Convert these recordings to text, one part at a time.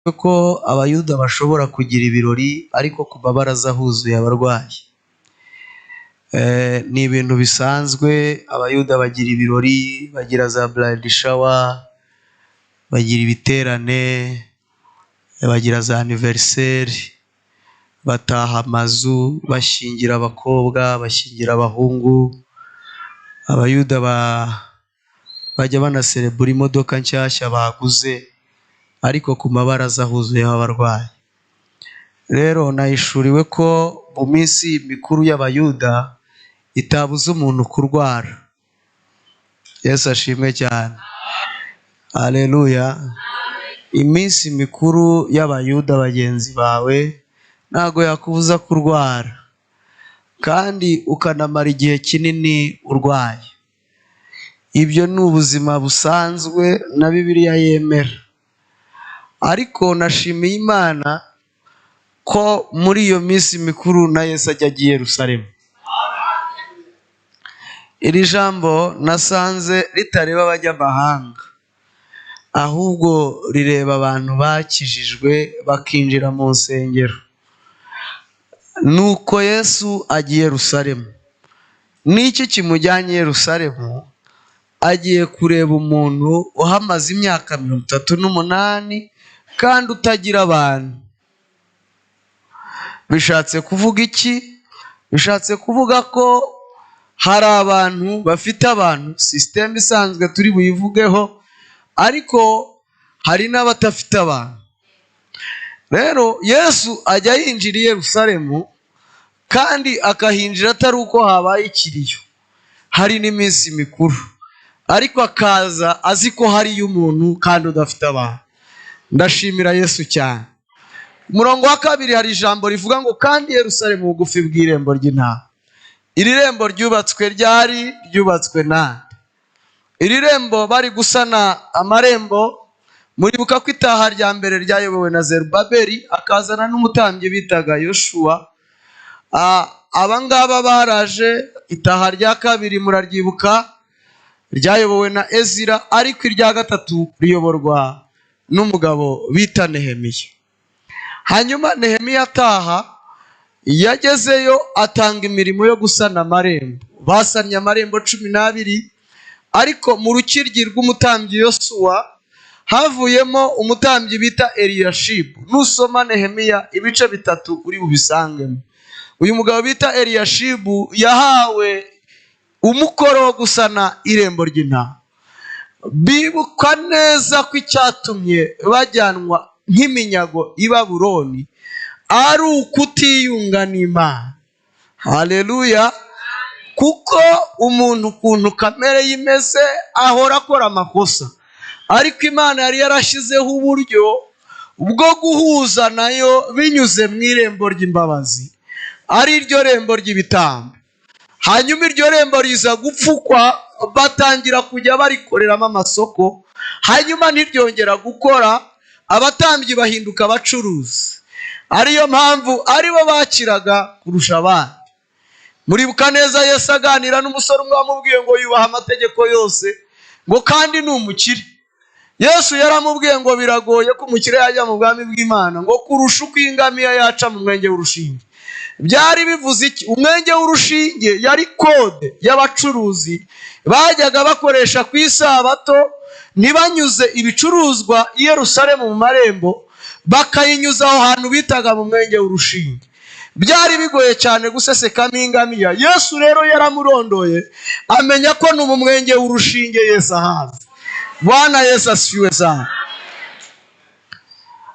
Ko Abayuda bashobora kugira ibirori ariko ku mabaraza huzuye abarwayi. Ni ibintu bisanzwe, Abayuda bagira ibirori, bagira za bridal shower, bagira ibiterane, bagira za anniversaire, bataha amazu, bashyingira abakobwa, bashyingira abahungu. Abayuda bajya banaserebura imodoka nshyashya baguze, ariko ku mabaraza huzuyeho abarwayi. Rero nahishuriwe ko mu minsi mikuru y'Abayuda itabuza umuntu kurwara. Yesu ashimwe cyane. Haleluya. Iminsi mikuru y'Abayuda bagenzi bawe ntago yakubuza kurwara, kandi ukanamara igihe kinini urwaye. Ibyo ni ubuzima busanzwe na Bibiliya yemera. Ariko nashimiye Imana ko muri iyo minsi mikuru na Yesu ajya agiye Yerusalemu. Iri jambo nasanze ritareba abanyamahanga, ahubwo rireba abantu bakijijwe bakinjira mu nsengero. Nuko Yesu agiye Yerusalemu. N'iki kimujyanye Yerusalemu? Agiye kureba umuntu uhamaze imyaka 38 kandi utagira abantu. Bishatse kuvuga iki? Bishatse kuvuga ko hari abantu bafite abantu, sisiteme isanzwe turi buyivugeho, ariko hari n'abatafite abantu. Rero Yesu ajya yinjira i Yerusalemu kandi akahinjira atari uko habaye ikiriyo, hari n'iminsi mikuru, ariko akaza azi ko hariyo umuntu kandi udafite abantu. Ndashimira Yesu cyane. Umurongo wa kabiri hari ijambo rivuga ngo kandi Yerusalemu bugufi bw'irembo ry'intama. Iri rembo ryubatswe ryari ryubatswe nande? Iri rembo bari gusana amarembo, muribuka ko itaha rya mbere ryayobowe na Zerubabeli akazana n'umutambyi bitaga Yoshuwa. Aba ngaba baraje. Itaha rya kabiri muraryibuka ryayobowe na Ezira, ariko irya gatatu riyoborwa n'umugabo bita Nehemiya. Hanyuma Nehemiya ataha, yagezeyo atanga imirimo yo gusana amarembo. Basannye amarembo 12, ariko mu rukiryi rw'umutambyi Yosuwa havuyemo umutambyi bita Eliyashibu. Nusoma Nehemiya ibice 3 uri bubisangemo. Uyu mugabo bita Eliyashibu yahawe umukoro wo gusana irembo ry'intama. Bibuka neza ko icyatumye bajyanwa nk'iminyago i Babuloni ari ukutiyunga n'Imana. Haleluya. Kuko umuntu ukuntu kamere yimeze ahora akora amakosa, ariko Imana yari yarashyizeho uburyo bwo guhuza nayo binyuze mu irembo ry'imbabazi, ari ryo rembo ry'ibitambo. Hanyuma iryo rembo riza gupfukwa, batangira kujya barikoreramo amasoko, hanyuma ntiryongera gukora, abatambyi bahinduka abacuruzi. Ariyo mpamvu aribo bakiraga kurusha abandi. Muribuka neza Yesu aganira n'umusore umwe wamubwiye ngo yubaha amategeko yose, ngo kandi ni umukire. Yesu yaramubwiye ngo biragoye ko umukire yajya mu bwami bw'Imana, ngo kurusha uko ingamiya yaca mu mwenge w'urushinge. Byari bivuze iki? Umwenge w'urushinge yari kode y'abacuruzi bajyaga bakoresha ku isabato, ntibanyuze ibicuruzwa i Yerusalemu mu marembo, bakayinyuza aho hantu bitaga mu mwenge w'urushinge. Byari bigoye cyane gusesekamo ingamiya. Yesu rero yaramurondoye, amenya ko ni mu mwenge w'urushinge Yesu ahazi. Bwana Yesu asifiwe sana.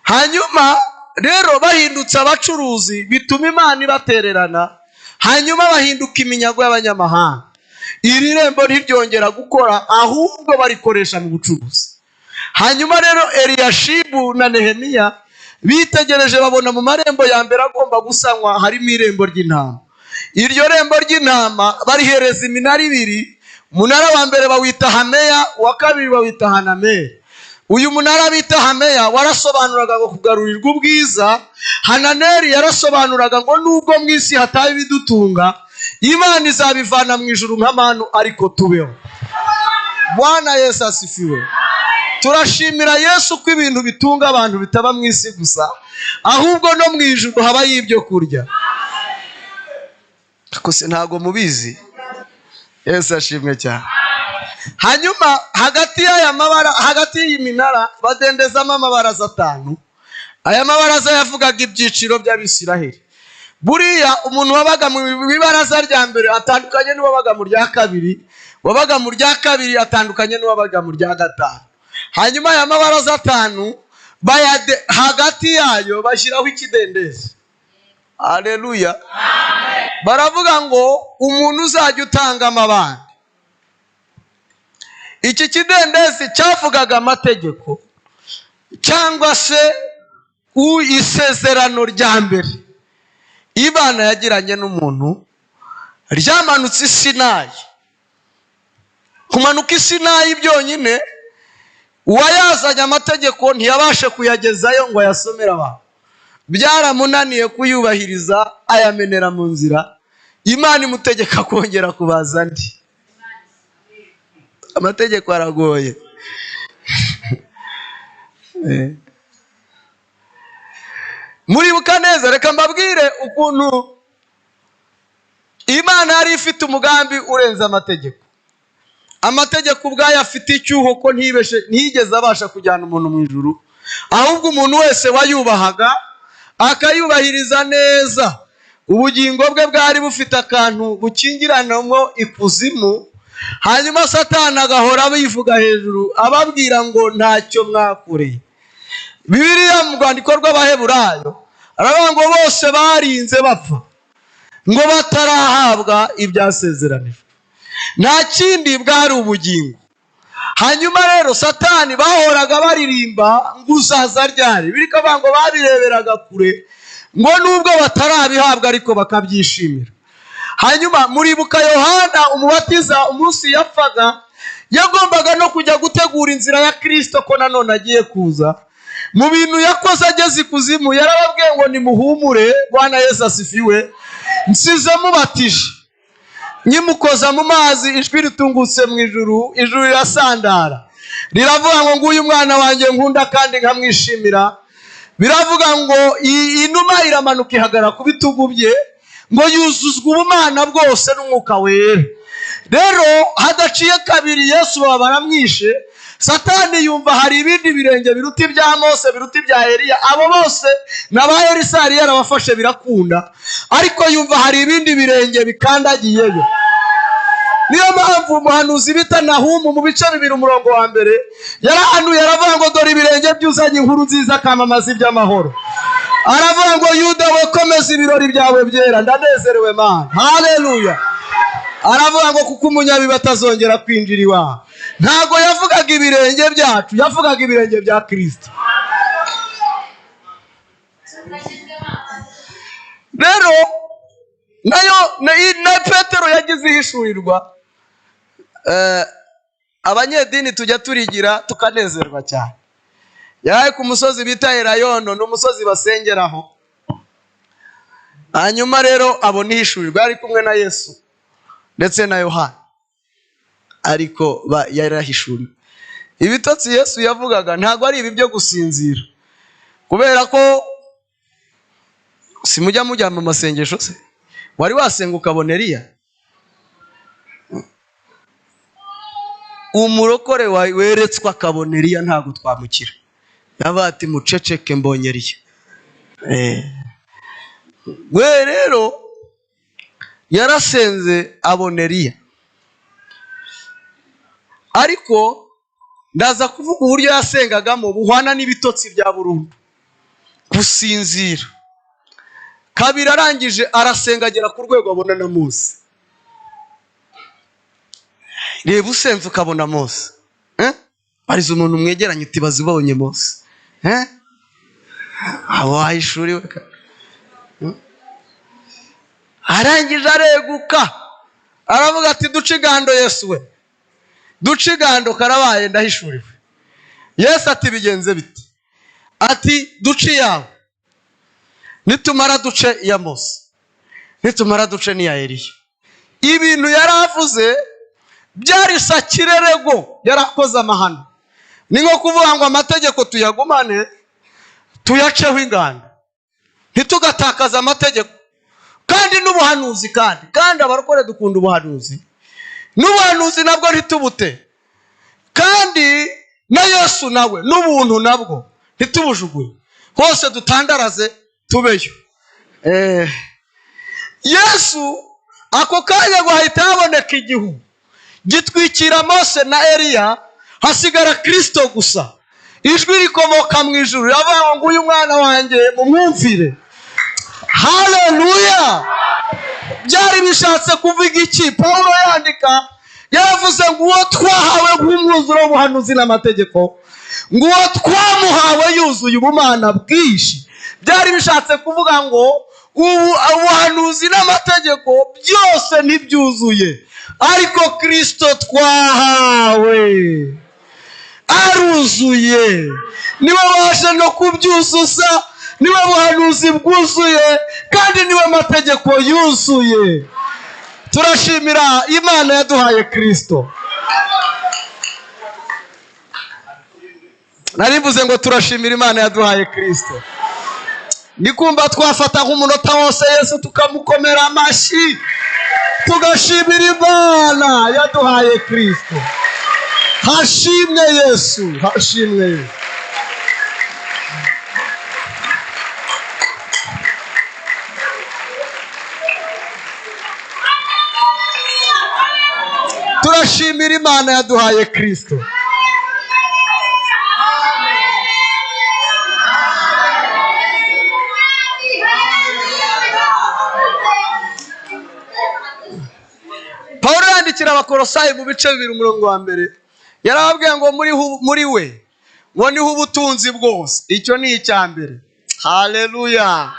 Hanyuma rero bahindutse abacuruzi, bituma Imana ibatererana, hanyuma bahinduka iminyago y'abanyamahanga. Iri rembo ntiryongera gukora, ahubwo barikoresha mu bucuruzi. Hanyuma rero Eliyashibu na Nehemiya bitegereje babona mu marembo ya mbere agomba gusanwa harimo irembo ry'intama. Iryo rembo ry'intama barihereza iminara 2. Umunara wa mbere bawita Hameya, uwa kabiri bawita Hanameli. Uyu munara bita Hameya warasobanuraga ngo kugarurirwa ubwiza. Hananeli yarasobanuraga ngo nubwo mu isi hataba ibidutunga, Imana izabivana mu ijuru nk'amanu, ariko tubeho. Bwana Yesu asifiwe. Turashimira Yesu ko ibintu bitunga abantu bitaba mu isi gusa, ahubwo no mu ijuru habayo ibyo kurya. Gusa ntabwo mubizi. Yesu ashimwe cyane. Hanyuma hagati y'aya mabara, hagati y'iyi minara badendezamo amabaraza atanu. Aya mabaraza yavugaga ibyiciro by'Abisiraheli. Buriya umuntu wabaga mu ibaraza rya mbere atandukanye n'uwabaga mu rya kabiri, wabaga mu rya kabiri atandukanye n'uwabaga mu rya gatanu. Hanyuma aya mabaraza atanu hagati yayo bashyiraho ikidendezi. Haleluya. Baravuga ngo umuntu uzajya utanga amabandi. Iki kidendezi cyavugaga amategeko cyangwa se isezerano rya mbere Imana yagiranye n'umuntu ryamanutse i Sinayi. Kumanuka i Sinayi byonyine, uwayazanye amategeko ntiyabashe kuyagezayo ngo ayasomere abantu. Byaramunaniye kuyubahiriza, ayamenera mu nzira. Imana imutegeka kongera kubaza andi. Amategeko aragoye. Muribuka neza, reka mbabwire ukuntu Imana yari ifite umugambi urenze amategeko. Amategeko ubwayo afite icyuho ko ntiyigeze abasha kujyana umuntu mu ijuru, ahubwo umuntu wese wayubahaga akayubahiriza neza, ubugingo bwe bwari bufite akantu bukingiranamo ikuzimu. Hanyuma Satani agahora abivuga hejuru ababwira ngo ntacyo mwakoreye. Bibiliya mu rwandiko rw'Abaheburayo aravuga ngo bose barinze bapfa ngo batarahabwa ibyasezeranijwe. Nta kindi, bwari ubugingo. Hanyuma rero Satani bahoraga baririmba ngo uzaza ryari, biriko ngo babireberaga kure, ngo nubwo batarabihabwa ariko bakabyishimira. Hanyuma muribuka Yohana umubatiza umunsi yapfaga, yagombaga no kujya gutegura inzira ya Kristo ko nanone agiye kuza. Mu bintu yakoze ageze ikuzimu yarababwiye ngo nimuhumure, Bwana Yesu asifiwe, nsize mubatije, nyimukoza mu mazi, ijwi ritungutse mu ijuru, ijuru rirasandara riravuga ngo nguyu mwana wanjye nkunda kandi nkamwishimira. Biravuga ngo inuma iramanuka ihagarara ku bitugu bye, ngo yuzuzwe ubumana bwose n'umwuka wera. Rero hadaciye kabiri Yesu baba baramwishe. Satani yumva hari ibindi birenge biruta ibya Mose, biruta ibya Eliya, abo bose n'aba Elisa yari yarabafashe birakunda, ariko yumva hari ibindi birenge bikandagiyeyo. Niyo mpamvu umuhanuzi bita Nahumu mu bice 2 umurongo wa mbere yarahanuye aravuga ngo dore ibirenge byuzanye inkuru nziza akamamaza iby'amahoro. Aravuga ngo Yuda we komeza ibirori byawe byera, ndanezerewe Mana. Haleluya. Aravuga ngo kuko umunyabibi atazongera kwinjira iwawe. Ntago yavugaga ibirenge byacu, yavugaga ibirenge bya Kristo. Rero nayo na Petero yagize ihishurirwa. Abanyedini tujya turigira tukanezerwa cyane. Yaye ku musozi bita Elayono, ni umusozi basengeraho. Hanyuma rero abona ihishurirwa, yari kumwe na Yesu ndetse na Yohana, ariko yarahishuriwe. Ibitotsi Yesu yavugaga ntabwo ari ibi byo gusinzira, kubera ko simujya mujya mu masengesho se wari wasenga ukabona Eliya? Umurokore weretswe akabona Eliya ntabwo twamukira. Yavuga ati muceceke mbonye Eliya. We rero yarasenze abona Eliya, ariko ndaza kuvuga uburyo yasengagamo buhwana n'ibitotsi bya burundu, gusinzira. Kabiri arangije arasenga agera ku rwego abona na Mose. Reba usenze ukabona Mose, bariza umuntu mwegeranye uti bazibonye Mose, abo wahishuriwe. Arangije areguka aravuga ati duce igando Yesu we, duce igando karabaye ndahishuriwe. Yesu ati bigenze bite? Ati duce iyawe, nitumara duce iya Mose, nitumara duce n'iya Eliya. Ibintu yaravuze byari sakirerego, yarakoze amahano. Ni nko kuvuga ngo amategeko tuyagumane, tuyaceho inganda, ntitugatakaze amategeko kandi n'ubuhanuzi, kandi abarokore dukunda ubuhanuzi, n'ubuhanuzi nabwo ntitubute, kandi na Yesu nawe n'ubuntu nabwo ntitubujugunye, hose dutandaraze tubeyo. Yesu ako kanya ngo hahita haboneka igihu gitwikira Mose na Eliya, hasigara Kristo gusa. Ijwi rikomoka mu ijuru riravuga ngo uyu mwana wanjye mumwumvire. Haleluya! Byari bishatse kuvuga iki? Paulo yandika yaravuze ngo uwo twahawe nk'umwuzuro w'ubuhanuzi n'amategeko, ngo uwo twamuhawe yuzuye ubumana bwinshi. Byari bishatse kuvuga ngo ubuhanuzi n'amategeko byose ntibyuzuye, ariko Kristo twahawe aruzuye, niwe waje no kubyuzuza, niwe buhanuzi bwuzuye, kandi niwe mategeko yuzuye. Turashimira Imana yaduhaye Kristo. Narivuze ngo turashimira Imana yaduhaye Kristo. Nikumva twafata nk'umunota wose Yesu tukamukomera amashyi, tugashimira Imana yaduhaye Kristo. Hashimwe Yesu, hashimwe Yesu. Turashimira Imana yaduhaye Kristo. Paulo yandikira Abakolosayi mu bice 2 umurongo wa 1, yarababwiye ngo muri we ngo niho ubutunzi bwose. Icyo ni icya mbere. Haleluya!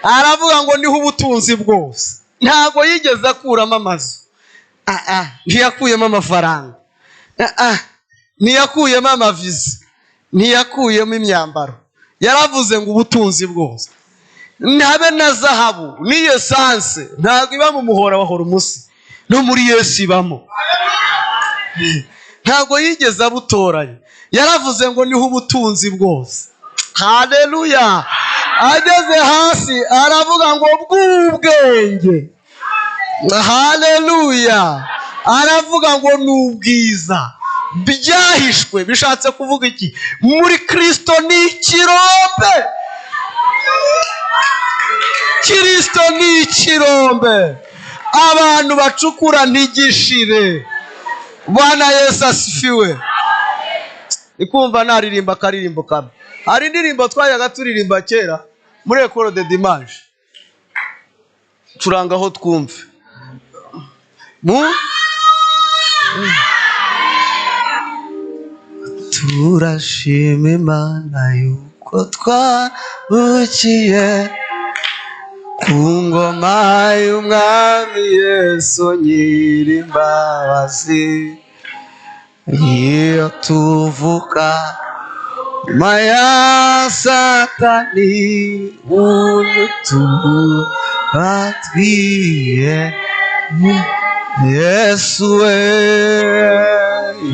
Aravuga ngo niho ubutunzi bwose. Ntago yigeze akuramo amazu, ntiyakuyemo amafaranga, ntiyakuyemo amaviza, ntiyakuyemo imyambaro. Yaravuze ngo ubutunzi bwose, ntabe na zahabu n'iyo esanse ntabwo iba mu muhora wa Horumusi, no muri Yesu ibamo. Ntabwo yigeze abutoranya, yaravuze ngo niho ubutunzi bwose. Haleluya! Ageze hasi aravuga ngo bw'ubwenge. Haleluya! Aravuga ngo n'ubwiza byahishwe. Bishatse kuvuga iki? Muri Kristo ni ikirombe. Kristo ni ikirombe, abantu bacukura ntigishire. Bwana Yesu asifiwe. Nikumva naririmba akaririmbo kamwe. Hari indirimbo twayaga turirimba kera muri Ecole de Dimanche, turangaho twumve. Turashima Imana yuko twavukiye ku ngoma y'Umwami Yesu nyir'imbabazi. Iyo tuvuka maya Satani utubatwiye, Yesu we,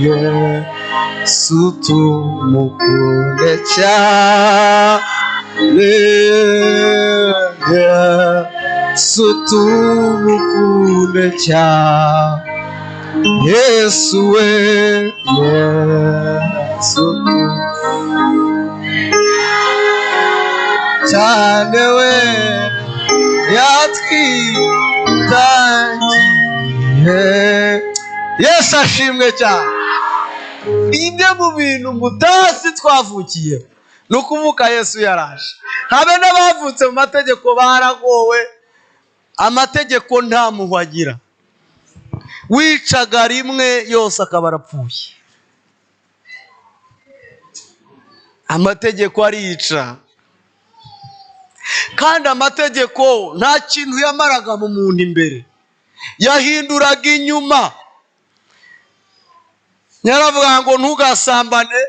Yesu tumukunde cyane, Yesu tumukunde cyane, Yesu we, Yesu cyane we, yatwitangiye. Yesu ashimwe cyane. Ibyo mu bintu mutazi twavukiye ni ukuvuka Yesu yaraje. Habe n'abavutse mu mategeko baragowe. Amategeko nta mpuhwe agira, wicaga rimwe yose akaba arapfuye. Amategeko arica, kandi amategeko nta kintu yamaraga mu muntu imbere, yahinduraga inyuma. Yaravuga ngo ntugasambane.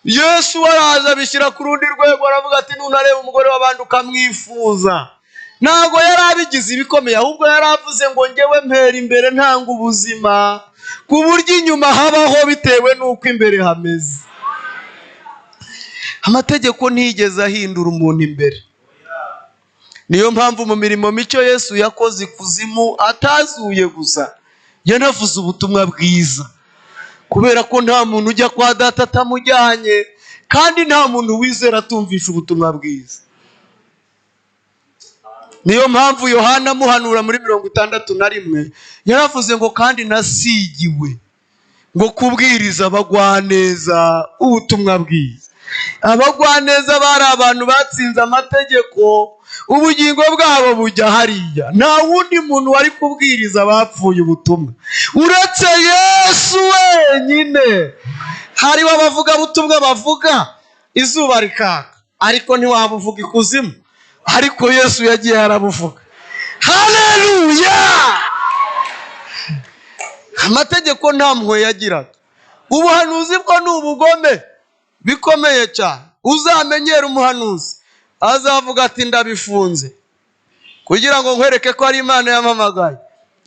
Yesu araza abishyira ku rundi rwego, aravuga ati nunareba umugore w'abandi ukamwifuza. Ntabwo yari abigize ibikomeye, ahubwo yari avuze ngo ngewe mpera imbere ntanga ubuzima, ku buryo inyuma habaho bitewe n'uko imbere hameze. Amategeko ntiyigeze ahindura umuntu imbere. Niyo mpamvu mu mirimo mico Yesu yakoze ikuzimu atazuye gusa, yanavuze ubutumwa bwiza, kubera ko nta muntu ujya kwa data atamujyanye, kandi nta muntu wizera atumvisha ubutumwa bwiza. Niyo mpamvu Yohana amuhanura muri 61 yaravuze ngo kandi nasigiwe ngo kubwiriza abagwaneza ubutumwa bwiza. Abagwaneza bari abantu batsinze amategeko, ubugingo bwabo bujya hariya. Nta wundi muntu wari kubwiriza abapfuye ubutumwa uretse Yesu wenyine. Hariho abavugabutumwa bavuga izuba rikaka, ariko ntiwabuvuga ikuzimu, ariko Yesu yagiye arabuvuga. Haleluya! Amategeko nta mpuhwe yagiraga. Ubuhanuzi bwo ni ubugome bikomeye cyane. Uzamenyera umuhanuzi azavuga ati ndabifunze kugira ngo nkwereke ko ari Imana yampamagaye.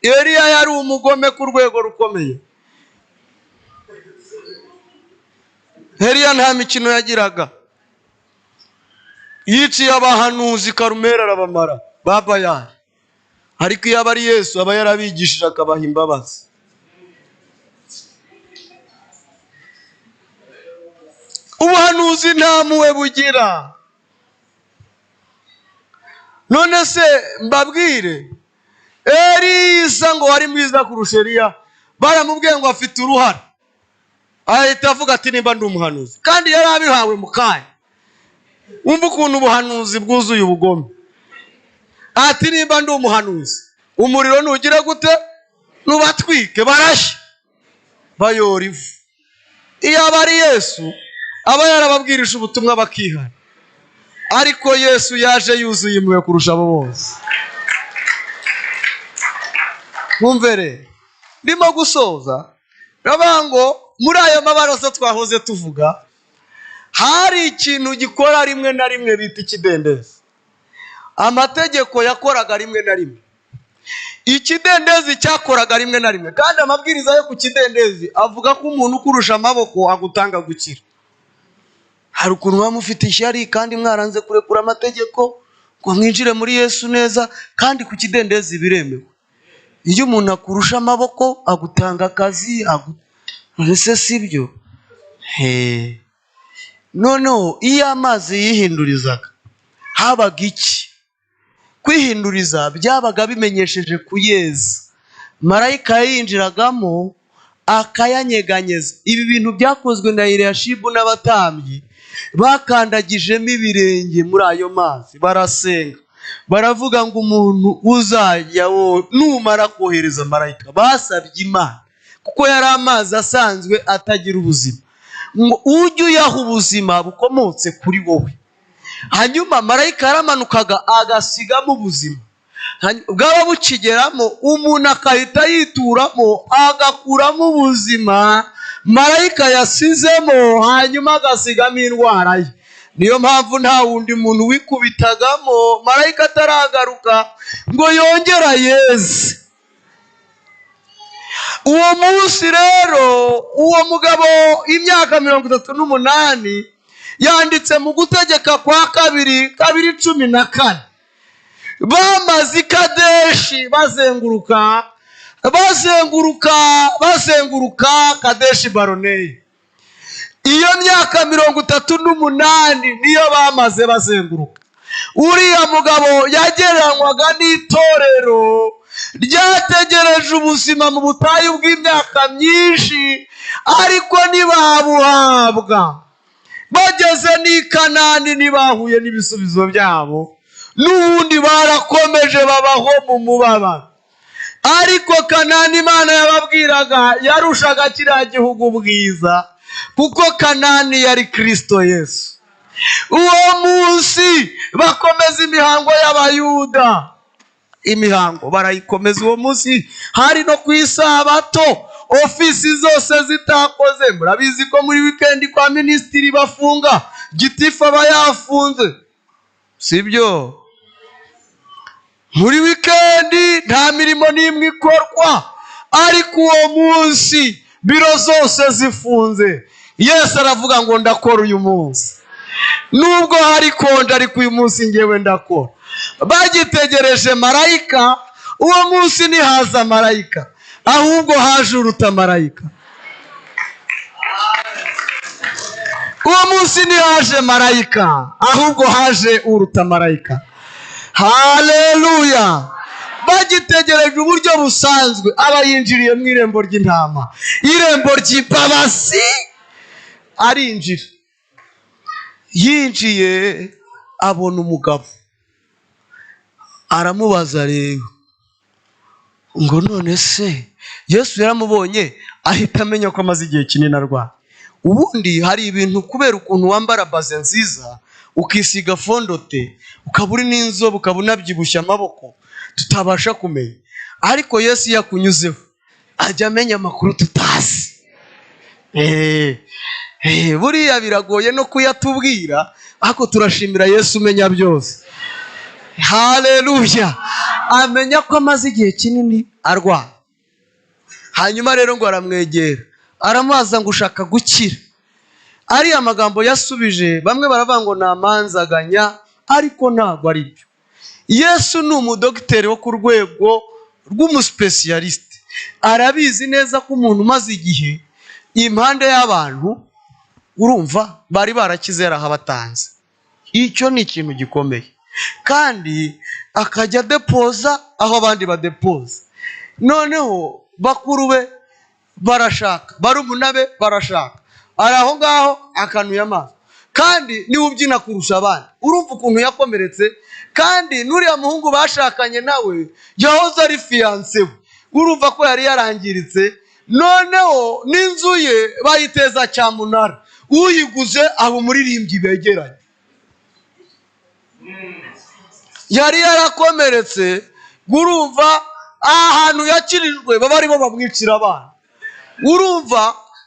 Eliya yari umugome ku rwego rukomeye. Eliya nta mikino yagiraga. Yiciye abahanuzi Karumeli arabamara baba yari. Ariko iyo aba ari Yesu aba yarabigishije akabaha imbabazi. Ubuhanuzi nta mpuhwe bugira. None se mbabwire, Elisa ngo wari mwiza kurusha Eliya, baramubwiye ngo afite uruhara, ahita avuga ati nimba ndi umuhanuzi, kandi yari abihawe mu kanya. Wumva ukuntu ubuhanuzi bwuzuye ubugome. Ati nimba ndi umuhanuzi, umuriro nugire gute? Nubatwike. Barashya bayora ivu. Iyo aba ari Yesu aba yarababwirije ubutumwa bakihana, ariko Yesu yaje yuzuye impuhwe kurusha abo bose. Mwumvere, ndimo gusoza ngo muri ayo mabaraza twahoze tuvuga, hari ikintu gikora rimwe na rimwe bita ikidendezi. Amategeko yakoraga rimwe na rimwe, ikidendezi cyakoraga rimwe na rimwe, kandi amabwiriza yo ku kidendezi avuga ko umuntu ukurusha amaboko agutanga gukira. Hari ukuntu muba mufite ishyari kandi mwaranze kurekura amategeko ngo mwinjire muri Yesu neza, kandi ku kidendezi biremewe. Iyo umuntu akurusha amaboko agutanga akazi, ese si byo? Noneho iyo amazi yihindurizaga habaga iki? Kwihinduriza byabaga bimenyesheje kuyeza. Marayika yinjiragamo akayanyeganyeza. Ibi bintu byakozwe na Eliyashibu n'abatambyi, bakandagijemo ibirenge muri ayo mazi, barasenga baravuga ngo umuntu uzajya numara kohereza marayika. Basabye Imana kuko yari amazi asanzwe atagira ubuzima, ngo ujye uyaha ubuzima bukomotse kuri wowe. Hanyuma marayika yaramanukaga agasigamo ubuzima, bwaba bukigeramo umuntu akahita yituramo agakuramo ubuzima marayika yasizemo, hanyuma agasigamo indwara ye. Niyo mpamvu nta wundi muntu wikubitagamo marayika ataragaruka ngo yongera yeze. Uwo munsi rero uwo mugabo imyaka 38 yanditse mu gutegeka kwa 2:2:14, bamaze i Kadeshi bazenguruka bazenguruka bazenguruka Kadeshi Baroneyi. Iyo myaka 38 niyo bamaze bazenguruka. Uriya mugabo yagereranywaga n'itorero ryategereje ubuzima mu butayu bw'imyaka myinshi, ariko ntibabuhabwa. Bageze n'i Kanani ntibahuye n'ibisubizo byabo, n'ubundi barakomeje babaho mu mubabaro. Ariko Kanani Imana yababwiraga yarushaga kiriya gihugu bwiza, kuko Kanani yari Kristo Yesu. Uwo munsi bakomeza imihango y'Abayuda, imihango barayikomeza. Uwo munsi hari no ku isabato, ofisi zose zitakoze. Murabizi ko muri wikendi kwa minisitiri bafunga, gitifu aba yafunze, sibyo? Muri wikendi nta mirimo n'imwe ikorwa, ariko uwo munsi biro zose zifunze. Yesu aravuga ngo ndakora uyu munsi. Nubwo hari konje, ariko uyu munsi ngewe ndakora. Bagitegereje marayika, uwo munsi ntihaza marayika, ahubwo haje uruta marayika. Uwo munsi ntihaje marayika, ahubwo haje uruta marayika. Haleluya! Bagitegereje uburyo busanzwe, aba yinjiriye mu irembo ry'intama, irembo ry'imbabazi, arinjira. Yinjiye abona umugabo, aramubaza rero ngo none se, Yesu yaramubonye ahita amenya ko amaze igihe kinini arwaye. Ubundi hari ibintu kubera ukuntu wambara baze nziza, ukisiga fondote, ukaba uri n'inzobe, ukaba unabyibushye amaboko, tutabasha kumenya. Ariko Yesu iyo akunyuzeho ajya amenya amakuru tutazi. Buriya biragoye no kuyatubwira, ariko turashimira Yesu umenya byose. Haleluya! Amenya ko amaze igihe kinini arwaye. Hanyuma rero ngo aramwegera, aramubaza ngo ushaka gukira. Ariya magambo yasubije, bamwe baravuga ngo namanzaganya, ariko ntabwo ari byo. Yesu ni umudogiteri wo ku rwego rw'umusipesiyalisite. Arabizi neza ko umuntu umaze igihe impande y'abantu, urumva bari barakize yarahabatanze. Icyo ni ikintu gikomeye. Kandi akajya depoza aho abandi badepoza. Noneho bakuru be barashaka, barumuna be barashaka, ari aho ngaho akanuye amaso. Kandi niwe ubyina kurusha abandi. Urumva ukuntu yakomeretse. Kandi n'uriya muhungu bashakanye nawe yahoze ari fiyanse we, urumva ko yari yarangiritse. Noneho n'inzu ye bayiteza cyamunara, uyiguze aba umuririmbyi begeranye. Yari yarakomeretse, urumva ahantu yakirijwe baba aribo bamwicira abana.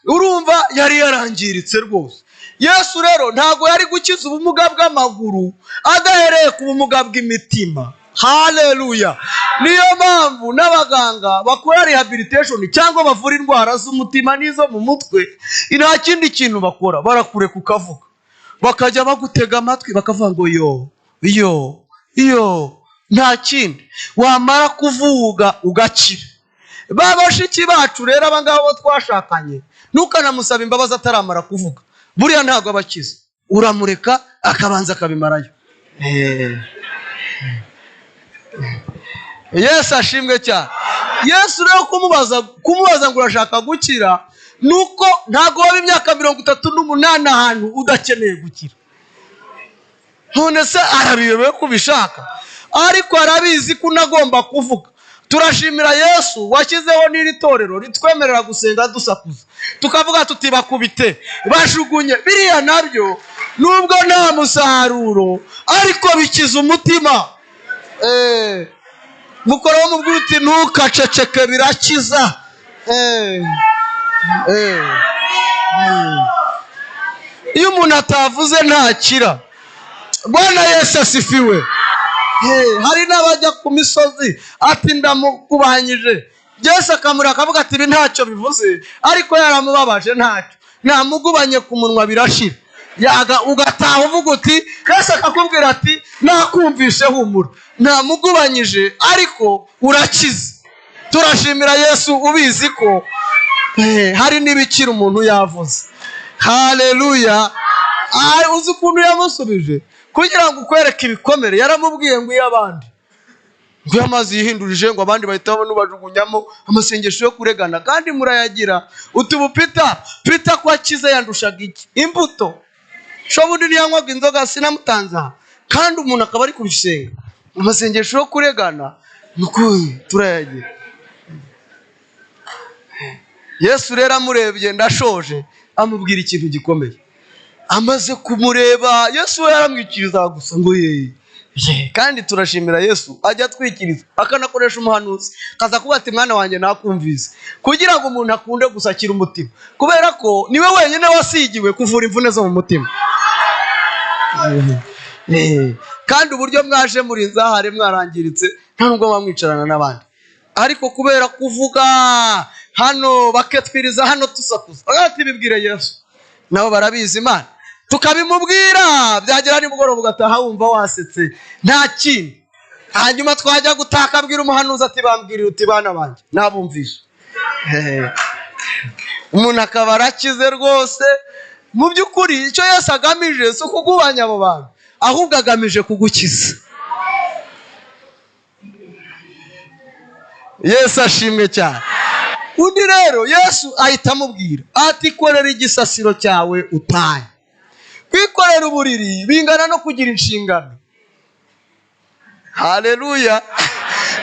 Urumva yari yarangiritse rwose. Yesu rero ntabwo yari gukiza ubumuga bw'amaguru adahereye ku bumuga bw'imitima. Haleluya! Niyo mpamvu n'abaganga bakora rehabilitation cyangwa bavura indwara z'umutima n'izo mu mutwe, nta kindi kintu bakora, barakureka ukavuga, bakajya bagutega amatwi bakavuga ngo yo yo yo, nta kindi. Wamara kuvuga ugakira. Ba bashiki bacu rero aba ngaba bo twashakanye, ntukanamusaba imbabazi ataramara kuvuga, buriya ntabwo abakiza, uramureka akabanza akabimarayo. Yesu ashimwe cyane. Yesu rero kumubaza ngo urashaka gukira, nuko ntabwo waba imyaka 38 ahantu udakeneye gukira. None se arabiyobewe kubishaka, ariko arabizi ko unagomba kuvuga. Turashimira Yesu washyizeho n'iri torero ritwemerera gusenga dusakuza, tukavuga tuti bakubite bajugunye. Biriya nabyo nubwo nta musaruro, ariko bikiza umutima. Mukora mubwira uti ntukaceceke, birakiza. Iyo umuntu atavuze ntakira. Bwana Yesu asifiwe. Hari n'abajya ku misozi ati ndamukubanyije, Yesu akamureka akavuga ati ibi ntacyo bivuze, ariko yaramubabaje ntacyo, namugubanye ku munwa birashira. Yaga ugataha uvuga uti, Yesu akakubwira ati nakumvishe humura, namugubanyije ariko urakize. Turashimira Yesu ubizi ko hari n'ibikira umuntu yavuze. Haleluya! Uzi ukuntu yamusubije kugira ngo ukwereke ibikomere, yaramubwiye ngo iyo abandi ngo amazi yihindurije, ngo abandi bahita babona bajugunyamo amasengesho yo kuregana, kandi murayagira. Utubu Pita ko akize yandushaga iki? Imbuto. Shobundi ntiyanywaga inzoga sinamutanza, kandi umuntu akaba ari kubisenga amasengesho yo kuregana, nuko turayagira. Yesu rero amurebye ndashoje, amubwira ikintu gikomeye. Amaze kumureba Yesu we yaramwikiriza gusa ngo ye. Kandi turashimira Yesu ajya atwikiriza akanakoresha umuhanuzi, akaza kuba ati mwana wanjye nakumvise, kugira ngo umuntu akunde gusakira umutima, kubera ko niwe wenyine wasigiwe kuvura imvune zo mu mutima. Kandi uburyo mwaje muri nzahare mwarangiritse, nta nubwo mwamwicarana n'abandi, ariko kubera kuvuga hano baketwiriza hano tusakuza, ati bibwire Yesu, nabo barabizi Imana. Tukabimubwira, byagera nimugoroba ugataha wumva wasetse, nta kindi. Hanyuma twajya gutaka abwira umuhanuzi ati bambwirira uti bana banjye nabumvishe. Umuntu akaba arakize rwose. Mu by'ukuri icyo Yesu agamije si ukugubanya abo bantu, ahubwo agamije kugukiza. Yesu ashimwe cyane. Undi rero Yesu ahita amubwira ati korera igisasiro cyawe utahe. Kwikorera uburiri bingana no kugira inshingano. Haleluya.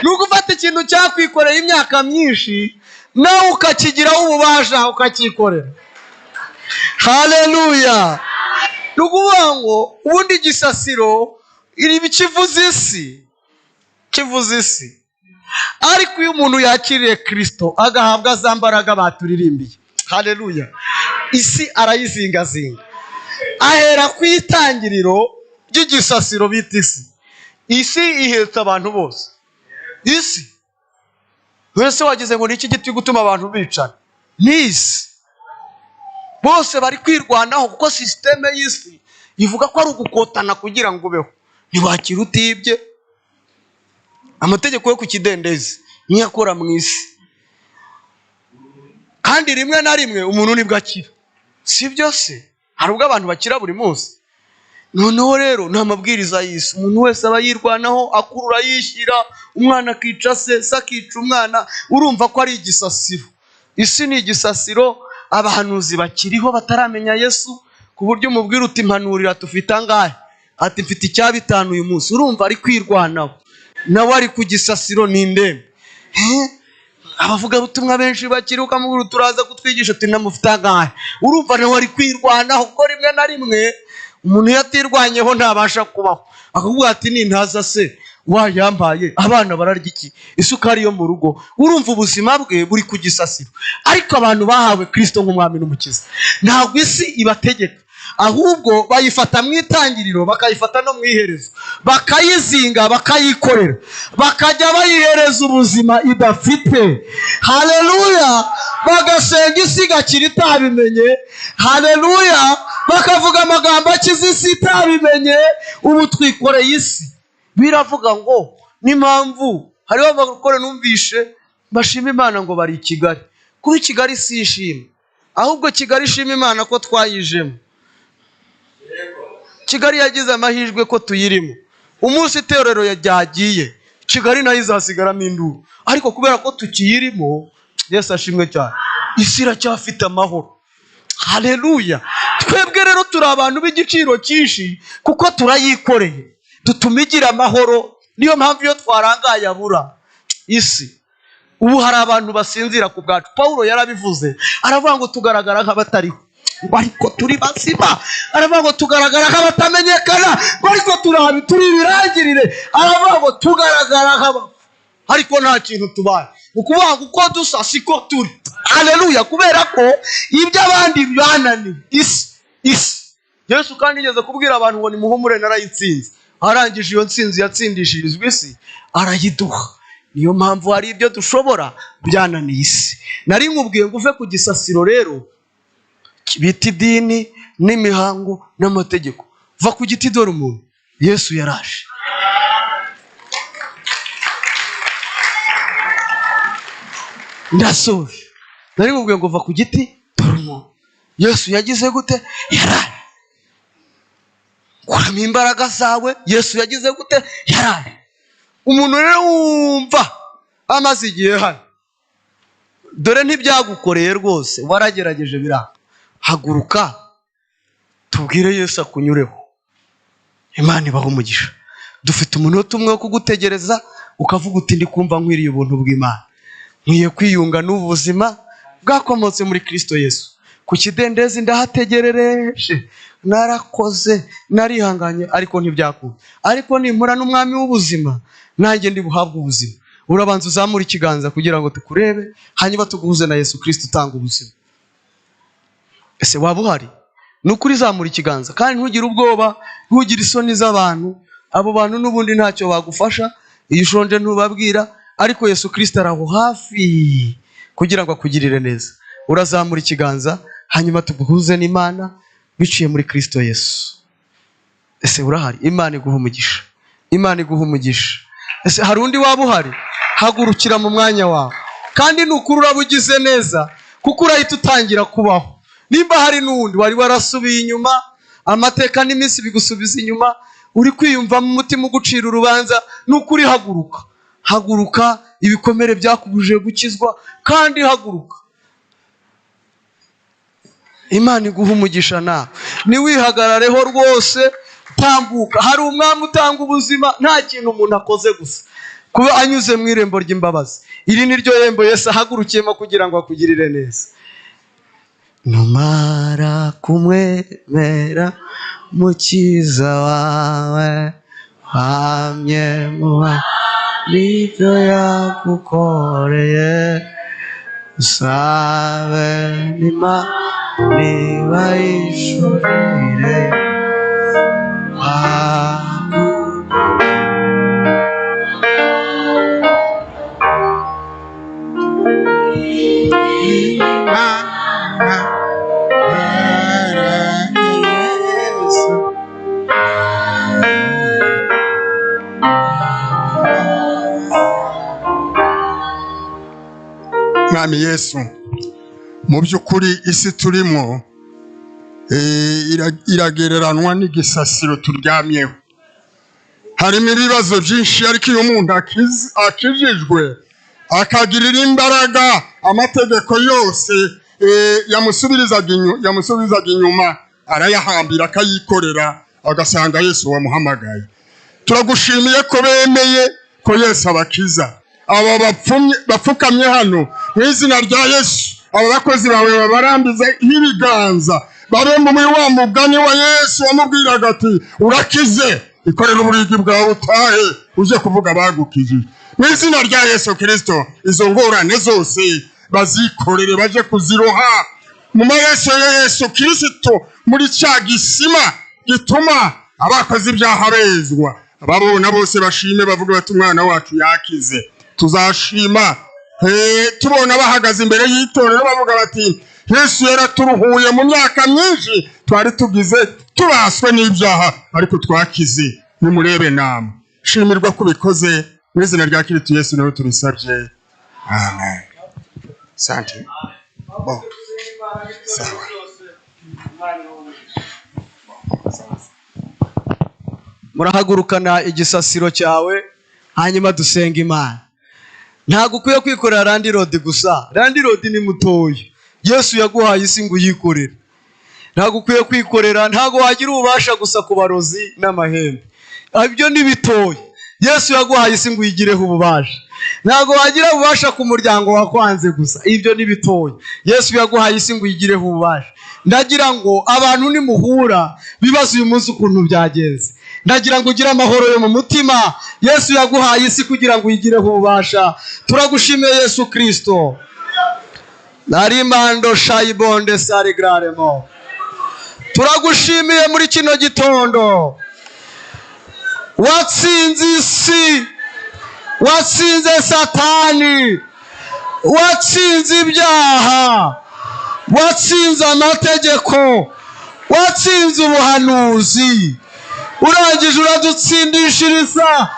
Ni ugufata ikintu cyakwikoreye imyaka myinshi nawe ukakigiraho ububasha ukakikorera. Haleluya. Ni ukuvuga ngo ubundi igisasiro kivuze isi, kivuze isi. Ariko iyo umuntu yakiriye Kristo agahabwa za mbaraga baturirimbiye, haleluya, isi arayizingazinga. Ahera ku itangiriro ry'igisasiro bita isi. Isi ihetse abantu bose. Isi wese wagize ngo niki giti gutuma abantu bicana? Ni isi. Bose bari kwirwanaho kuko sisiteme y'isi ivuga ko ari ugukotana kugira ngo ubeho. Ntiwakira utibye. Amategeko yo ku kidendezi niyo akora mu isi. Kandi rimwe na rimwe umuntu nibwo akira. Si byo se? Hari ubwo abantu bakira buri munsi. Noneho rero ni amabwiriza y'isi. Umuntu wese aba yirwanaho, akurura yishyira, umwana akica se, se akica umwana. Urumva ko ari igisasiro. Isi ni igisasiro. Abahanuzi bakiriho bataramenya Yesu, ku buryo umubwira uti mpanurira tufite angahe? Ati mfite icya bitanu uyu munsi. Urumva ari kwirwanaho, nawe ari ku gisasiro, ni indembe. Abavugabutumwa benshi bakiri ukamubwira turaza kutwigisha ati namufite angahe? Urumva nawe ari kwirwanaho, kuko rimwe na rimwe umuntu iyo atirwanyeho ntabasha kubaho. Akavuga ati nintaza se wayambaye, abana bararya iki? Isukari yo mu rugo. Urumva ubuzima bwe buri ku gisasiro. Ariko abantu bahawe Kristo nk'umwami n'umukiza, ntabwo isi ibategeka, ahubwo bayifata mu itangiriro bakayifata no mu iherezo, bakayizinga bakayikorera, bakajya bayihereza ubuzima idafite. Haleluya. Bagasenga isi igakira itabimenye. Haleluya. Bakavuga amagambo akiza isi itabimenye. Ubu twikoreye isi. Biravuga ngo n'impamvu hariho abakore numvishe bashima Imana ngo bari i Kigali. Kuba i Kigali si ishimwe, ahubwo Kigali ishima Imana ko twayijemo. Kigali yagize amahirwe ko tuyirimo. Umunsi itorero ryagiye, Kigali nayo izasigaramo induru. Ariko kubera ko tukiyirimo, Yesu ashimwe cyane, isi iracyafite amahoro. Haleluya. Twebwe rero turi abantu b'igiciro cyinshi kuko turayikoreye, dutuma igira amahoro. Niyo mpamvu iyo twarangaye abura isi. Ubu hari abantu basinzira ku bwacu. Paulo yarabivuze, aravuga ngo tugaragara nk'abatariho, ariko turi bazima. Aravuga ngo tugaragara nk'abatamenyekana, ariko turi ibirangirire. Aravuga ngo tugaragara nk'abapfu, ariko nta kintu tubaye. Ukuvuga ngo uko dusa siko turi. Haleluya. Kubera ko ibyo abandi bananiwe isi, isi. Yesu kandi yigeze kubwira abantu ngo nimuhumure narayitsinze. Arangije iyo ntsinzi yatsindishirizwe isi arayiduha. Niyo mpamvu hari ibyo dushobora byananiye isi. Nari nkubwiye ngo uve ku gisasiro rero bita idini n'imihango n'amategeko. Va ku giti dore umuntu. Yesu yaraje. Ndasoje. Nari nkubwiye ngo va ku giti dore umuntu. Yesu yagize gute? Yaraje. Kuramo imbaraga zawe. Yesu yagize gute? Yaraje. Umuntu rero wumva amaze igihe hano, dore ntibyagukoreye rwose, waragerageje biranga. Haguruka tubwire Yesu akunyureho. Imana ibahe umugisha. Dufite umunota umwe wo kugutegereza, ukavuga uti ndi kumva nkwiriye ubuntu bw'Imana, nkwiye kwiyunga n'ubu buzima bwakomotse muri Kristo Yesu. Ku kidendezi ndahategerereje, narakoze, narihanganye, ariko ntibyakunda. Ariko nimpura n'umwami w'ubuzima, nanjye ndi buhabwe ubuzima. Urabanza uzamura ikiganza kugira ngo tukurebe, hanyuma tuguhuze na Yesu Kristo utanga ubuzima. Ese waba uhari? Ni ukuri zamura ikiganza, kandi ntugire ubwoba, ntugire isoni z'abantu. Abo bantu n'ubundi ntacyo bagufasha, iyo ushonje ntubabwira, ariko Yesu Kristo araho hafi kugira ngo akugirire neza. Urazamura ikiganza, hanyuma tuguhuze n'Imana. biciye muri Kristo Yesu. Ese urahari? Imana iguha umugisha. Imana iguha umugisha. Ese hari undi waba uhari? Hagurukira mu mwanya wawe. Kandi nukuri urabugize neza, kuko urahita utangira kubaho. Nimba hari n'undi wari warasubiye inyuma, amateka n'iminsi bigusubiza inyuma, uri kwiyumva mu mutima ugucira urubanza, nukuri haguruka. Haguruka, ibikomere byakubujije gukizwa, kandi haguruka. Imana iguha umugisha nawe. Niwihagarareho rwose, tambuka. Hari umwami utanga ubuzima, nta kintu umuntu akoze gusa kuba anyuze mu irembo ry'imbabazi. Iri ni ryo rembo Yesu ahagurukiyemo kugira ngo akugirire neza. Numara kumwemera mukiza wawe, wamye muba n'ibyo yagukoreye, usabe n'Imana ibayishurire. Mwami Yesu, mu by'ukuri isi turimo iragereranwa n'igisasiro turyamyeho. Harimo ibibazo byinshi, ariko iyo umuntu akijijwe akagirira imbaraga amategeko yose yamusubizaga inyuma arayahambira akayikorera, agasanga Yesu wamuhamagaye. Turagushimiye ko bemeye ko Yesu abakiza. Aba bapfukamye hano mu izina rya Yesu, aba bakozi bawe babarambize nk'ibiganza, babe muri wa mugani wa Yesu wamubwiraga ati urakize, ikorera uburiri bwawe utahe uje kuvuga bagukijije. Mu izina rya Yesu Kristo, izo ngorane zose bazikorere baje kuziroha mu maraso ya Yesu Kristo, muri cya gisima gituma abakoze ibyaha bezwa. Ababona bose bashime bavuga bati umwana wacu yakize. Tuzashima tubona bahagaze imbere y'itorero bavuga bati Yesu yaraturuhuye mu myaka myinshi twari tugize tubaswe n'ibyaha, ariko twakize. Nimurebe namwe. Shimirwa kubikoze mu izina rya Kristo Yesu nawe tubisabye. Amen. Asante. Bo. Sawa. Murahagurukana igisasiro cyawe, hanyuma dusenga Imana. Ntabwo ukwiye kwikorera landlord gusa. Landlord ni mutoya. Yesu yaguhaye isi ngo uyikorere. Ntabwo ukwiye kwikorera, ntabwo wagira ububasha gusa ku barozi n'amahembe. Ibyo ni bitoya. Yesu yaguhaye isi ngo uyigireho ububasha. Ntabwo wagira ububasha ku muryango wakwanze gusa. Ibyo ni bitoya. Yesu yaguhaye isi ngo uyigireho ububasha. Ndagira ngo abantu nimuhura bibaze uyu munsi ukuntu byagenze. Ndagira ngo ugire amahoro yo mu mutima. Yesu yaguhaye isi kugira ngo uyigireho ububasha. Turagushimiye Yesu Kristo. Narimando shayibonde sarigraremo. Turagushimiye muri kino gitondo. Watsinze isi, watsinze Satani, watsinze ibyaha, watsinze amategeko, watsinze ubuhanuzi. Urangije uradutsindishiriza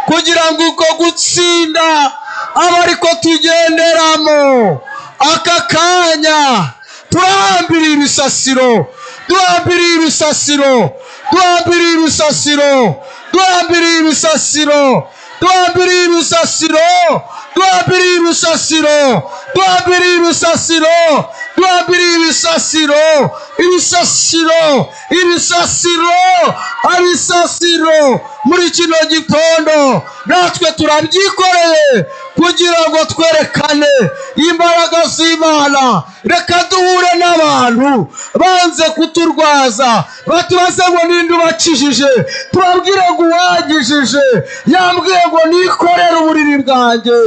kugira ngo uko gutsinda abe ariko tugenderamo. Aka kanya turahambiriye ibisasiro, duhambiriye ibisasiro, duhambiriye ibisasiro, duhambiriye ibisasiro, duhambiriye ibisasiro, duhambiriye ibisasiro, duhambiriye ibisasiro, duhambiriye ibisasiro, ibisasiro, ibisasiro, ibisasiro. Muri kino gitondo natwe turabyikoreye kugira ngo twerekane imbaraga z'Imana. Reka duhure n'abantu banze kuturwaza, batubaze ngo ninde ubakijije, tubabwire ngo uwagijije yambwiye ngo nikorere uburiri bwanjye.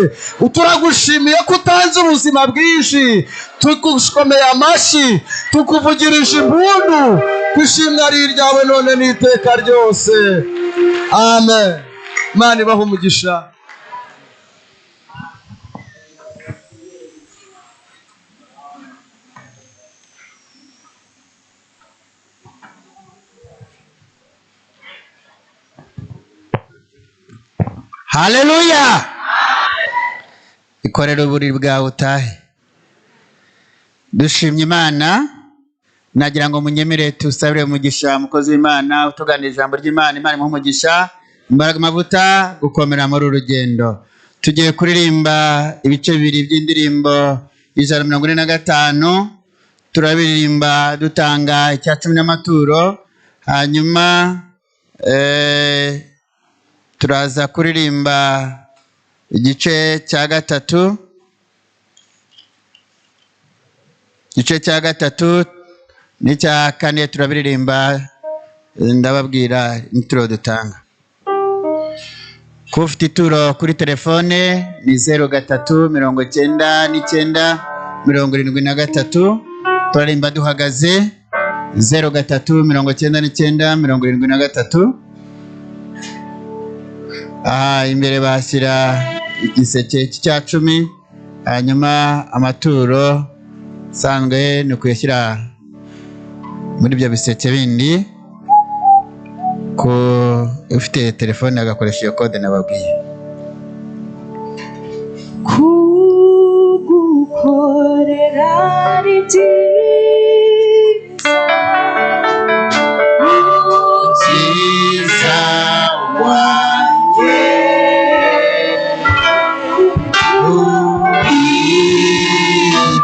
Turagushimiye ko utanze ubuzima bwinshi, tugukomeye amashyi, tukuvugirije impundu, kwishimwa ari iryawe none n'iteka ryose. Amen. Imana ibahe umugisha. Haleluya! Ikorere uburiri bwawe utahe. Dushimye Imana. Nagira ngo munyemere tusabire umugisha umukozi w'Imana utuganira ijambo ry'Imana. Imana imuhe umugisha, imbaraga, amavuta, gukomera muri uru rugendo. Tugiye kuririmba ibice bibiri by'indirimbo 145, turabiririmba dutanga icya cumi n'amaturo, hanyuma turaza kuririmba igice cya gatatu. Igice cya gatatu n'icya kane turabiririmba, ndababwira ituro dutanga. Kuba ufite ituro kuri telefone ni 03 99 73. Turarimba duhagaze. 03 99 73. Aha imbere bashyira igiseke cy'icya cumi, hanyuma amaturo asanzwe ni ukuyashyira muri ibyo biseke bindi. Ku ufite telefone agakoresha iyo kode nababwiye. Kugukorera ni byiza, Mukiza wanjye,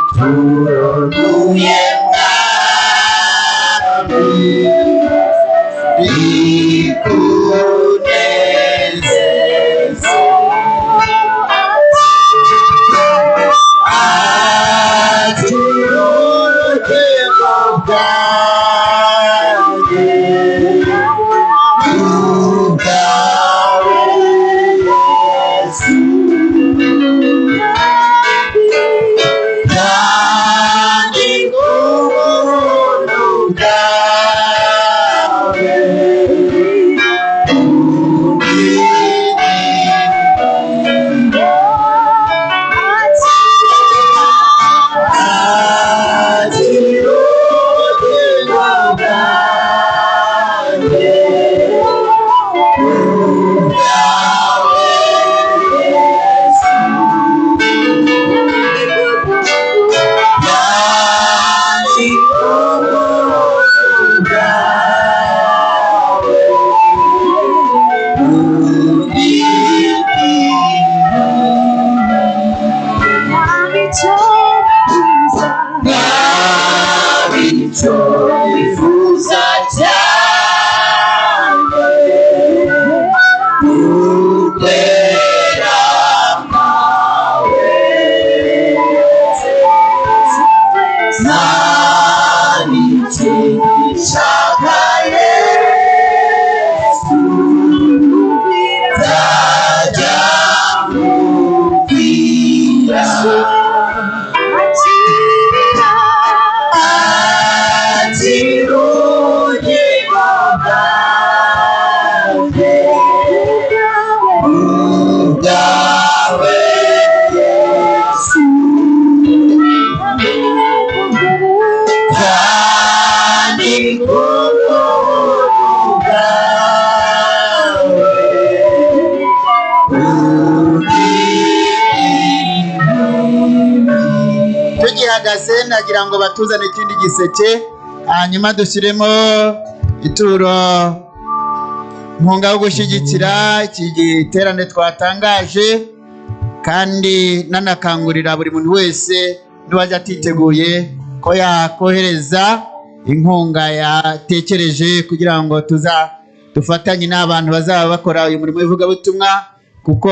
ubituruye mwami, bikunezeze. Akira ubugingo bwanjye, ubwawe Yesu, kandi ubuntu bwawe akira ubugingo bwanjye, ubwawe Yesu, kandi ubuntu bwawe icyo nifuza cyane, ukwera kwawe, nta n'ikindi nshaka Yesu, nzajya mubwira. Akira ubugingo bwanjye, ubwawe Yesu, kandi ubuntu bwawe tugihagaze. Nagira ngo batuzane ikindi giseke, hanyuma dushyiremo ituro nkunga yo gushyigikira iki giterane twatangaje, kandi nanakangurira buri muntu wese n'uwajya atiteguye ko yakohereza inkunga yatekereje, kugira ngo tuza dufatanye n'abantu bazaba bakora uyu murimo w'ivugabutumwa, kuko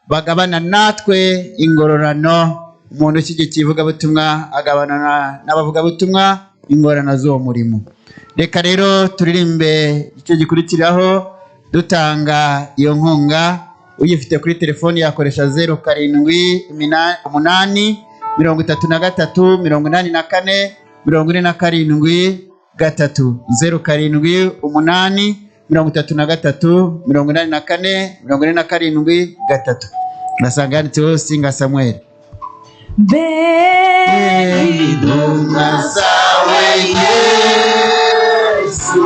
bagabana natwe ingororano. Umuntu ushyigikiye ivugabutumwa agabana n'abavugabutumwa ingororano z'uwo murimo. Reka rero turirimbe icyo gikurikiraho dutanga iyo nkunga. Uyifite kuri telefoni yakoresha 07 8 33 84 47 3, 07 8 33 84 47 3. Urasanga yanditseho Singa Samuel. Intumwa zawe Yesu,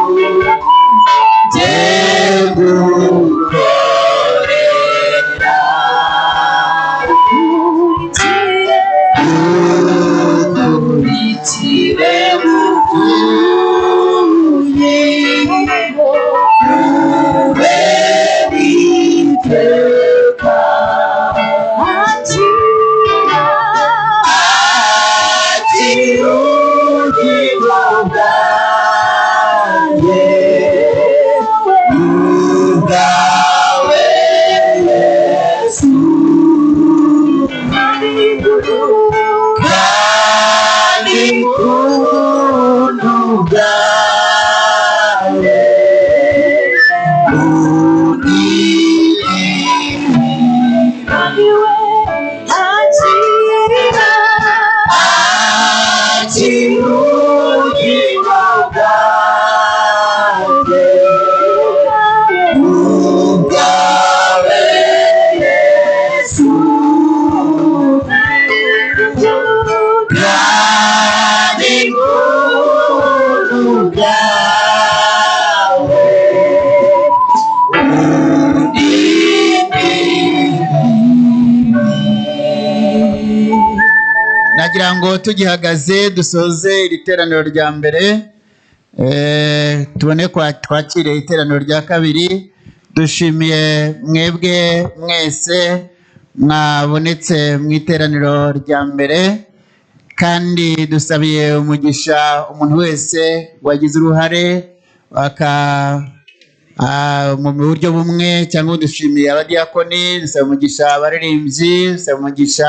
Nagira ngo tugihagaze dusoze iri teraniro rya mbere, tubone twakire iteraniro rya kabiri. Dushimiye mwebwe mwese mwabonetse mu iteraniro rya mbere, kandi dusabiye umugisha umuntu wese wagize uruhare mu buryo bumwe cyangwa. Dushimiye abadiyakoni, dusaba umugisha abaririmbyi, dusaba umugisha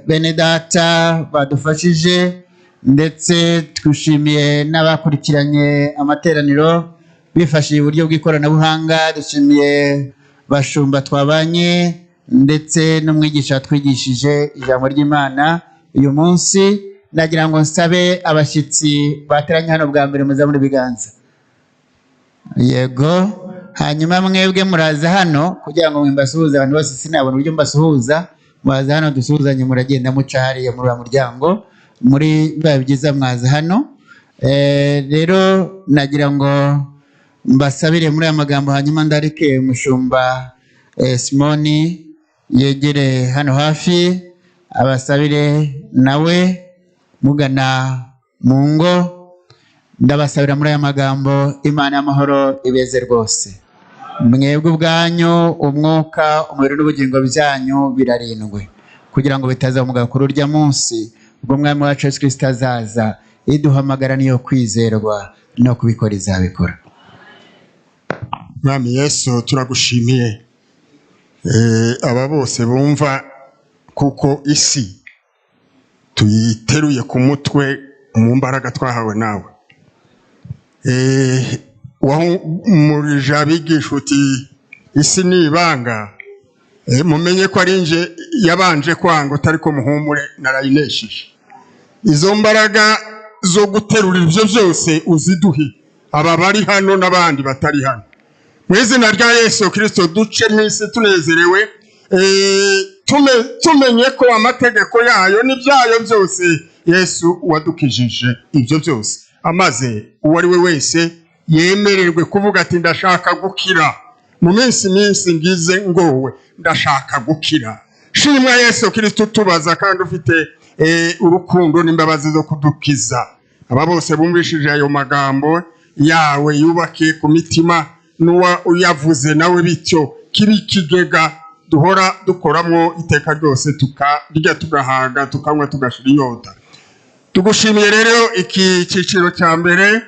bene data badufashije, ndetse twishimiye n'abakurikiranye amateraniro bifashishije uburyo bw'ikoranabuhanga. Dushimiye bashumba twabanye, ndetse n'umwigisha watwigishije ijambo ry'Imana uyu munsi. Nagira ngo nsabe abashyitsi bateranye hano bwa mbere muzamure ibiganza. Yego. Hanyuma mwebwe muraza hano kugira ngo mbasuhuze abantu bose, sinabona uburyo mbasuhuza. Muraza hano dusuhuzanye, muragenda muca hariya muri uriya muryango, muri biba byiza mwaza hano. Rero nagira ngo mbasabire muri aya magambo, hanyuma ndarike umushumba Simoni yegere hano hafi abasabire nawe mugana mu ngo. Ndabasabira muri aya magambo, Imana y'amahoro ibeze rwose. Mwebwe ubwanyu, umwuka, umubiri n'ubugingo byanyu birarindwe, kugira ngo bitazamuga kuri urya munsi ubwo Umwami wacu Yesu Kristo azaza. Iduhamagara niyo kwizerwa, no kubikora izabikora. Mwami Yesu, turagushimiye. Aba bose bumva kuko isi tuyiteruye ku mutwe mu mbaraga twahawe nawe. Wahumurije abigisha uti isi ni ibanga, mumenye ko ari nje yabanje kwanga, utari ko muhumure narayinesheje. Izo mbaraga zo guterura ibyo byose uziduhe aba bari hano n'abandi batari hano. Mu izina rya Yesu Kristo duce mu isi tunezerewe, tumenye ko amategeko yayo n'ibyayo byose Yesu wadukijije ibyo byose, amaze uwo ari we wese yemererwe kuvuga ati ndashaka gukira mu minsi ngize ngowe, ndashaka gukira. Shimwa Yesu Kristo tubaza kandi ufite urukundo n'imbabazi zo kudukiza. Aba bose bumvishije ayo magambo yawe yubake ku mitima n'uwa uyavuze nawe, bityo kibi kigega duhora dukoramo iteka ryose, tukarya tugahaga tukanywa tugashira inyota. Tugushimiye rero iki cyiciro cya mbere,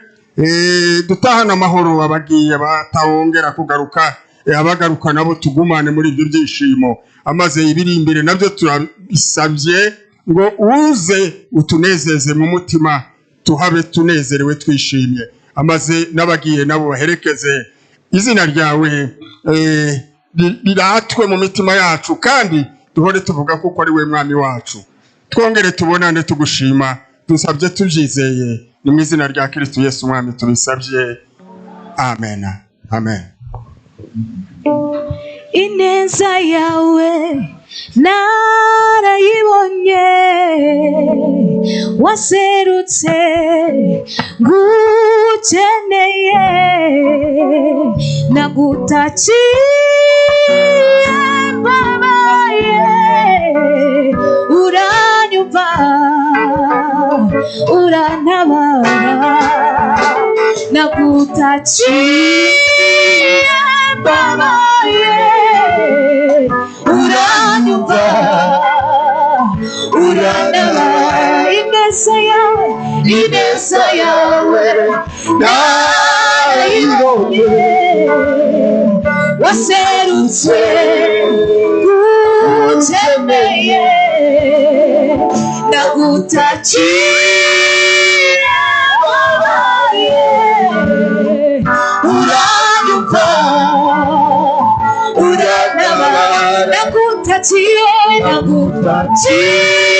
dutahana amahoro abagiye batawongera kugaruka, abagaruka nabo tugumane muri ibyo byishimo. Amaze ibiri imbere nabyo turabisabye ngo uze utunezeze mu mutima, tuhabe tunezerewe twishimye. Amaze n'abagiye nabo baherekeze izina ryawe, riratwe mu mitima yacu, kandi duhore tuvuga kuko ari we Mwami wacu. Twongere tubonane tugushima, dusabye tubyizeye, ni mu izina rya Kristo Yesu Umwami tubisabye, amen, amen. Ineza yawe narayibonye, waserutse ngukeneye, nagutakiye mbabaye, uranyumva urantabara, nagutakiye mbabaye, uranyumva urantabara. Ineza yawe, ineza yawe narayibonye, waserutse ngukeneye, nagutakiye mbabaye, uranyumva urantabara, nagutakiye, nagutakiye